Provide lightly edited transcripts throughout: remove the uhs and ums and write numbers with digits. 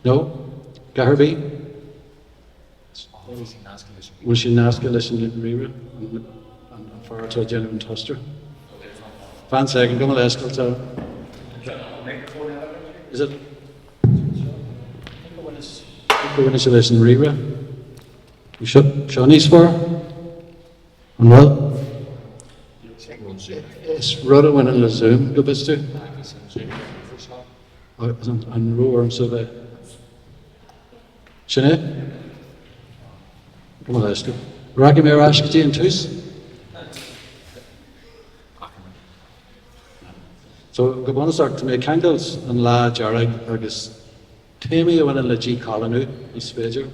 No? Dhath ar bith? Bhfuil sé nasctha leis an ríomhaire? An fear atá ag déanamh an tosta? Fan second, gabh mo leithscéal, tá. Is it? Go bhfuil sé leis an ríomhaire. Seo, seo níos fearr? An bhfuil? Is rud a bhaineann le Zoom, go bhfios dom. An raibh ormsa bheith? Sin é? Gabh mo leithscéal. Rachaidh mé ar ais go dtí an tús? So, go bunúsach, tá mé ag ceangailt an Lá Dearg agus téamaí a bhaineann le díchoilíniú, más féidir,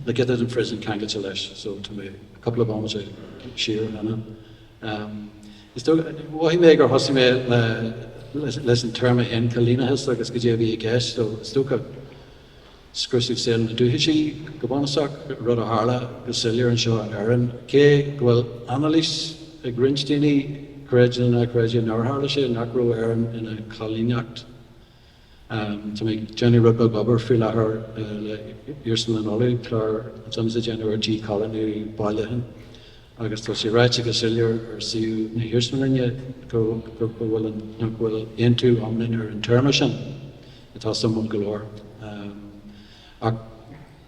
le giota den phriosún ceangailte leis. So, tá mé cúpla bomaite siar cheana. Is dócha, mhothaigh mé gur thosaigh mé leis an téarma féin, coilíneachas, agus goidé a bhí i gceist, so is dócha scriosadh saol na dúchaisí, go bunúsach, rud a tharla go soiléir anseo in Éirinn, cé go bhfuil anailís ag roinnt daoine, creid nó ná creid é, nár tharla sé, nach raibh Éirinn ina coilíneacht. Tá mé ag déanamh rud beag obair faoi láthair le Iarsmalann Uladh, clár atá mise ag déanamh ar dhíchoilíniú bailiúchán agus tá sé ráite go soiléir ar suíomh na hiarsmalainne go bhfuil an, nach bhfuil aontú iomlán ar an téarma sin, atá suimiúil go leor. Ach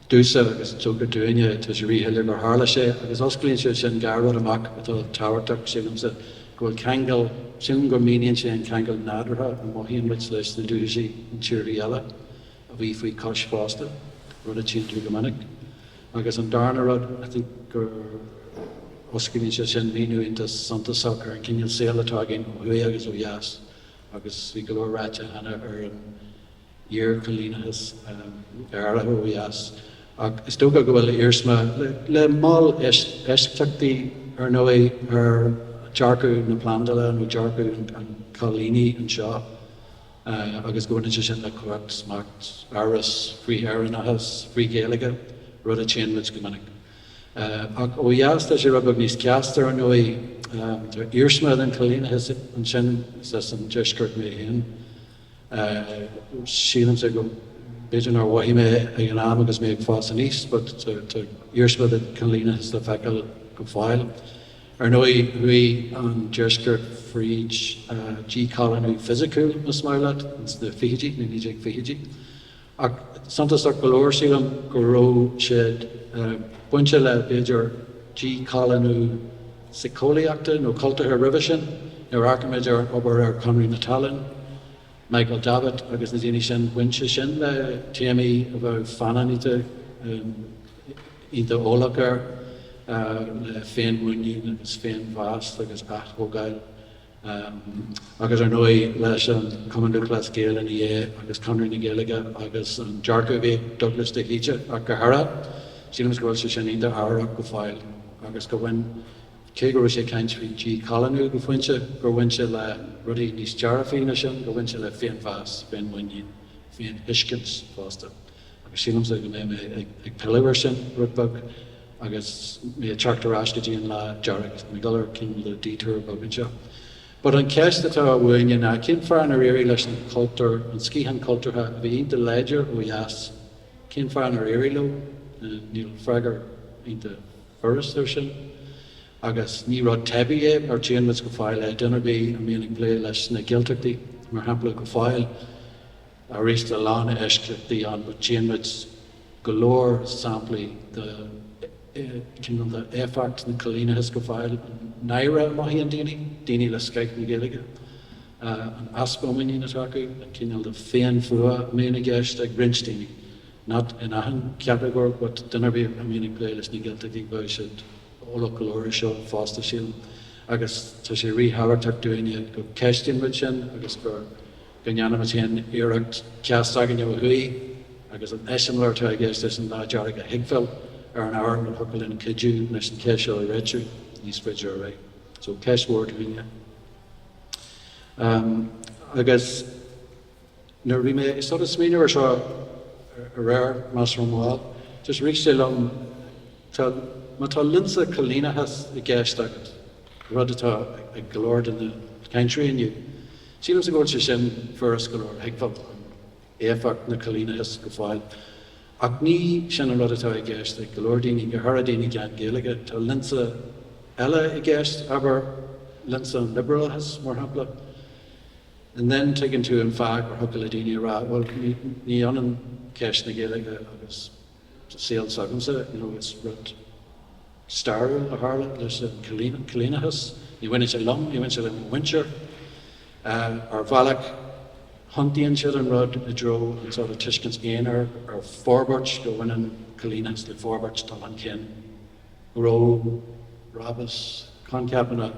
domhsa agus is dócha dúinne, tá sé ríshoiléir gur tharla sé agus osclaíonn sé sin dhá rud amach atá tábhachtach, sílimse, go bhfuil ceangal, sílim go míníonn sé an ceangal nádúrtha a mhothaíonn muid leis na dúchaisí in tíorthaí eile a bhí faoi chois fosta, rud a tchíonn tú go minic. Agus an darna rud, I think gur osclaíonn sé sin míniú iontach suntasach ar an chineál saoil atá againn ó thuaidh agus ó dheas agus bhí go leor ráite cheana ar an iarchoilíneachas áirithe ó dheas, ach is dócha go bhfuil iarsma, le mall eisceachtaí ar ndóigh, ar dhearcadh na plandála nó dearcadh an choilínigh anseo agus go mbaineann sé sin le cumhacht, smacht, amhras, frith-Éireannachas, frith-Ghaeilge, rud a tchíonn muid go minic. Ach ó dheas tá sé rud beag níos casta ar ndóigh, tá iarsma den choilíneachas ansin, is as an deisceart mé féin. Sílimse go b'fhéidir nár mhothaigh mé ag an am agus mé ag fás aníos but tá iarsma den choilíneachas le feiceáil go fóill. Ar ndóigh, chuaigh an deisceart fríd díchoilíniú fisiciúil, más maith leat, ins na fichidí, na 1920idí. Ach suntasach go leor, sílim, go raibh siad bainte le, b'fhéidir, díchoilíniú síceolaíochta nó cultúrtha roimhe sin, nuair a amharcaimid ar an obair ar Chonradh na Talún, Michael Davitt agus na daoine sin, bhain sé sin le téamaí a bheadh Fanon iontach eolach air, le féinmhuinín agus féinmheas agus ath-thógáil. Agus ar ndóigh leis an Cumann Lúthchleas Gael ina dhiaidh agus Conradh na Gaeilge agus an dearcadh a bhí ag Dubhghlas de hÍde ach go háirithe, sílim go bhfuil sé sin iontach ábharach go fóill agus go bhain, cé go raibh sé ag caint faoi dhíchoilíniú go pointe, gur bhain sé le rudaí níos dearfaí ná sin, gur bhain sé le féinmheas, féinmhuinín, féinthuiscint fosta. Agus sílimse go mbeidh mé ag pilleadh air sin rud beag agus mé ag teacht ar ais go dtí an Lá Dearg. Tá mé ag dul ar cineál de detour beag anseo. But an cheist atá uainne ná cén fáth nár éirigh leis an chultúr, an sciathán cultúrtha a bhí iontach láidir ó dheas, cén fáth nár éirigh leo? Níl freagra iontach furast air sin. Agus ní rud teibí é mar tchíonn muid go fóill é, duine ar bith a mbíonn ag plé leis na Gaeltachtaí, mar shampla, go fóill, Arís tá a lán eisceachtaí ann but tchíonn muid go leor samplaí de cineál de éifeacht na coilíneachas go fóill, an náire a mothaíonn daoine, daoine le scoith na Gaeilge, an easpa muinín atá acu, an cineál de féinfhuath a mbíonn i gceist ag roinnt daoine, not in achan chatagóir but duine ar bith a mbíonn ag plé leis na Gaeltachtaí bheadh siad eolach go leor ar seo fosta sílim agus tá sé ríthábhachtach dúinne go ceistíonn muid sin agus gur go ndéanaimid féin iarracht ceist s'againne ó thuaidh agus an eiseamláir atá i gceist leis an Lá Dearg a thuigbheáil ar an ábhar nó thiocfadh linn cuidiú leis an cheist seo a réitiú níos faide ar aghaidh. So ceist mhór dúinne. Agus nuair a bhí mé ag sort of smaoineamh ar seo aréir, measartha mall, just rith sé liom, tá, má tá lionsa coilíneachas i gceist agat, rud atá ag go leor de na cainteoirí inniu, Sílimse go bhfuil sé sin furast go leor a thuigbheáil. An éifeacht na coilíneachas go fóill. Ach ní sin an rud atá i gceist ag go leor daoine, go háirithe daoine gan Gaeilge. Tá lionsa eile i gceist, abair, lionsa an liobrálachais, mar shampla. And then tuigeann tú an fáth gur thiocfadh le daoine a rá, bhuel, ní ionann ceist na Gaeilge agus saol s'agamsa, you know, is rud stairiúil a tharla leis an choilíneachas, ní bhaineann sé liom, ní bhaineann sé le mo mhuintir. Ar bhealach, thiontaíonn siad an rud i dtreo an sort of tuiscint aonair ar forbairt, go bhaineann coilíneachas le forbairt, dul chun cinn, gnó, brabús, coincheapanna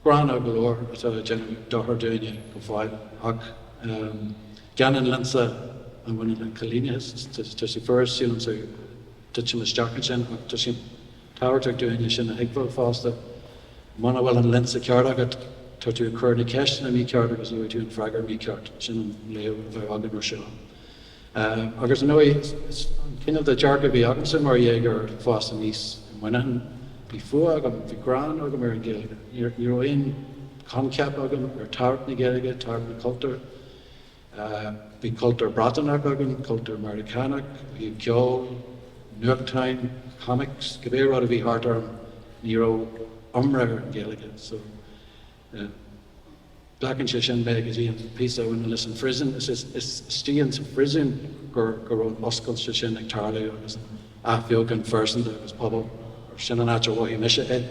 gránna go leor atá ag déanamh dochar dúinne go fóill. Ach gan an lionsa a bhaineann le coilíneachas, tá sé furast, sílimse, titim isteach ansin ach tá sé tábhachtach dúinne sin a thuigbheáil fosta. Muna bhfuil an lionsa ceart agat, tá tú ag cur na ceisteanna mícheart agus gheobhaidh tú an freagra mícheart. Sin an léamh a bheadh agam ar seo. Agus ar ndóigh, an cineál de dearcadh a bhí agamsa mar dhéagóir ag fás aníos i Muineachán, bhí fuath agam, bhí gráin agam ar an Ghaeilge. Ní raibh aon choincheap agam ar tábhacht na Gaeilge, tábhacht na cultúir. Bhí cultúr Breataineach againn, cultúr Meiriceánach, ó thaobh ceoil, nuachtáin, comics, cibé rud a bhí thart orm, ní raibh iomrá ar an Ghaeilge. So, glacann sé sin mé go dtí an píosa a bhaineann leis an phríosún. Is istigh insa phríosún go raibh an oscailt sin ag tarlú agus an athbheochan phearsanta agus pobail, sin an áit a mhothaigh mise é.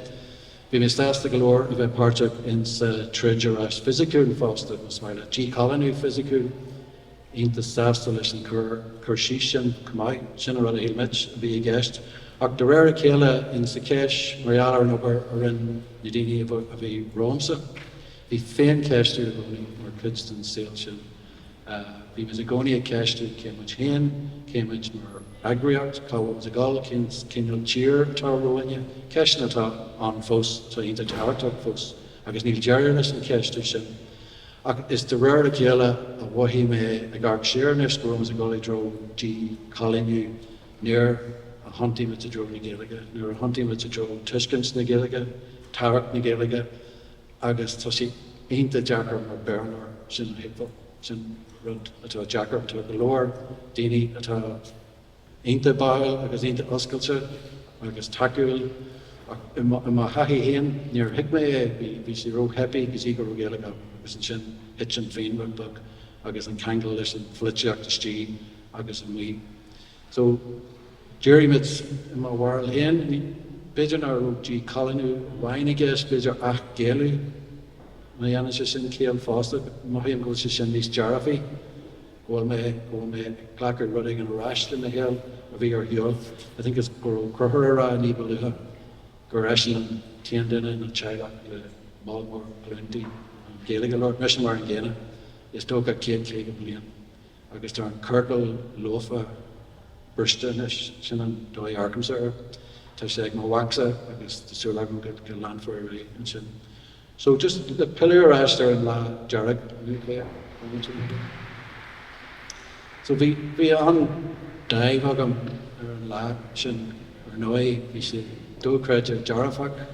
Bhí mé sásta go leor a bheith páirteach in sa troid ar ais fisiciúil fosta, más maith leat, díchoilíniú fisiciúil. Iontach sásta leis an cur cur síos sin chomh maith. Sin an rud a shíl muid a bhí i gceist. Ach de réir a chéile in sa cheist, mar gheall ar an obair a rinne na daoine a bhí romhamsa, bhí féincheistiú i gcónaí mar chuid den saol sin. Bhí muid i gcónaí ag ceistiú cé muid féin, cé muid mar eagraíocht, cá bhfuil muid ag dul, cén cineál tír atá romhainne, ceisteanna atá ann fós, atá iontach tábhachtach fós, agus níl deireadh leis an cheistiú sin. Ach is de réir a chéile a mhothaigh mé ag amharc siar anois go raibh muid ag dul i dtreo díchoilíniú nuair a thiontaigh muid i dtreo na Gaeilge, nuair a thiontaigh muid i dtreo tuiscint na Gaeilge, tábhacht na Gaeilge. Agus tá sé iontach deacair mar Béarlóir sin a thuigbheáil. Sin rud atá deacair. Tá go leor daoine atá iontach báúil agus iontach oscailte agus tacúil ach i mo thaithí féin níor thuig mé é. Bhí sé ró-theipí go dtí go raibh Gaeilge agam agus ansin thit an féinrud beag agus an ceangal leis an pholaitíocht istigh agus amuigh. So, d'éirigh muid, i mo bharúil féin, b'fhéidir nach raibh díchoilíniú amháin i gceist, b'fhéidir ath-Ghaelú, má dhéanann sé sin ciall fosta, mothaím go bhfuil sé sin níos dearfaí, go bhfuil mé, go bhfuil mé ag glacadh rud éigin ar ais le mo shaol a bhí ar shiúl. I think is go raibh Conchúr ag rá ní ba luaithe gur eisean an t-aon duine ina teaghlach le moll mór glúntaí an Ghaeilge a labhairt. Mise mar an gcéanna, is dócha 150 bliain. Agus tá an ciorcal lofa briste anois, sin an dóigh a amharcaimse air. Tá sé ag mo mhacsa agus tá súil agam go leanfar ar aghaidh ansin. So just le pilleadh ar ais ar an lá dearg, So bhí, bhí an-dáimh agam ar an lá sin, ar ndóigh, bhí sé dochreidte dearfach.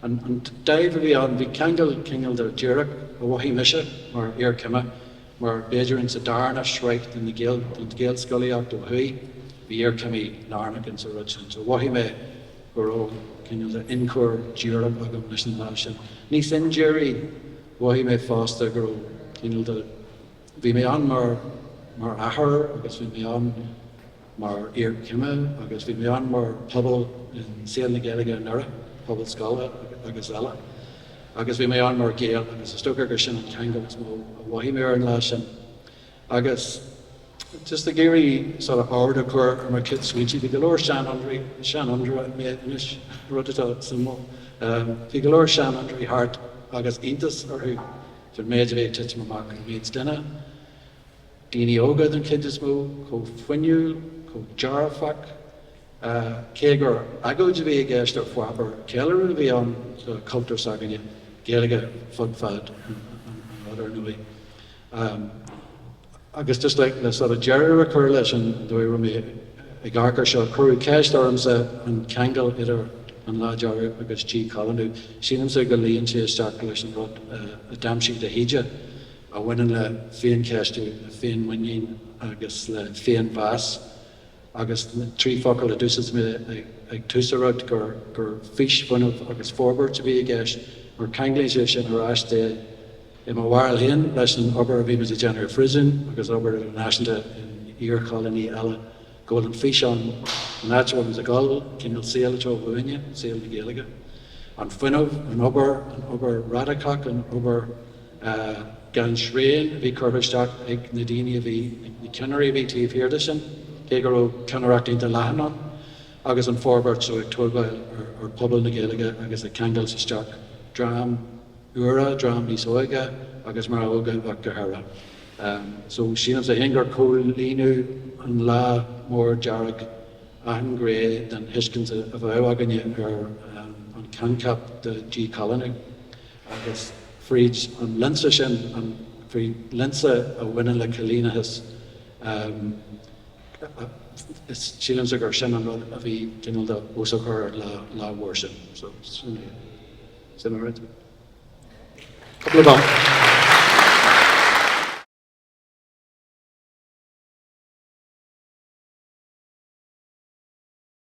An dáimh a bhí ann, bhí ceangal cineál de díreach a mhothaigh mise mar iarchime, Mar b'fhéidir insa darna sraith den Ghaelscolaíocht ó thuaidh, bhí iarchimí lárnach insa rud sin. So mhothaigh mé go raibh cineál de ionchur díreach agam leis an lá sin. Níos indírí, mhothaigh mé fosta go raibh cineál de, bhí mé ann mar mar athair agus bhí mé ann mar iarchime agus bhí mé ann mar pobal in saol na Gaeilge i nDoire, pobal scoile agus eile. Agus bhí mé ann mar Ghael agus is dócha gur sin an ceangal is mó a mhothaigh mé ar an lá sin. Agus just ag iarraidh sort of ord a chur ar mo chuid smaointe, bhí go leor seanfhondúirí, seanfhondúir mé anois, rud atá suimiúil, bhí go leor seanfhondúirí thart agus iontas orthu faoin méid a bhí ag titim amach, an méid duine, Daoine óga den chuid is mó, chomh fuinniúil, chomh dearfach. Cé gur agóid a bhí i gceist ar pháipéar, ceiliúradh a bhí ann do chultúr s'againne, Gaeilge fud fad an rud ar ndóigh. Agus just le sort of deireadh a chur leis an dóigh a raibh mé ag amharc air seo, cuireadh ceist ormsa an ceangal idir an Lá Dearg agus díchoilíniú. Sílimse go luíonn sé isteach leis an rud a d'aimsigh de hÍde. a bhaineann le féincheistiú, le féinmhuinín agus le féinmheas. Agus na 3 focal a d'úsáid mé ag tús an rud, gur fís, fuinneamh agus forbairt a bhí i gceist, mar ceanglaíonn sé sin ar ais de, i mo bharúil féin, leis an obair a bhí muid ag déanamh ar Phríosún agus obair idirnáisiúnta in iarchoilíní eile, go bhfuil an fís ann, an áit a bhfuil muid ag dul, cineál saol atá uainne, saol na Gaeilge. An fuinneamh, an obair, an obair radacach, an obair gan srian a bhí curtha isteach ag na daoine a bhí, na ceannairí a bhí taobh thiar de sin, cé go raibh ceannaireacht iontach leathan ann, agus an forbairt so ag tógáil ar pobal na Gaeilge agus ag ceangailt isteach dream úr, dream níos óige agus mná óga ach go háirithe. So sílimse féin gur comhlíonadh an Lá Mór Dearg achan ghné den thuiscint a bheadh againne ar an choincheap de dhíchoilíniú. Agus fríd an lionsa sin, an fríd lionsa a bhaineann le coilíneachas, sílimse gur sin an rud a bhí cineál de os ár gcomhair an lá mhór sin. So, sin é. Sin an rud. Cúpla dán.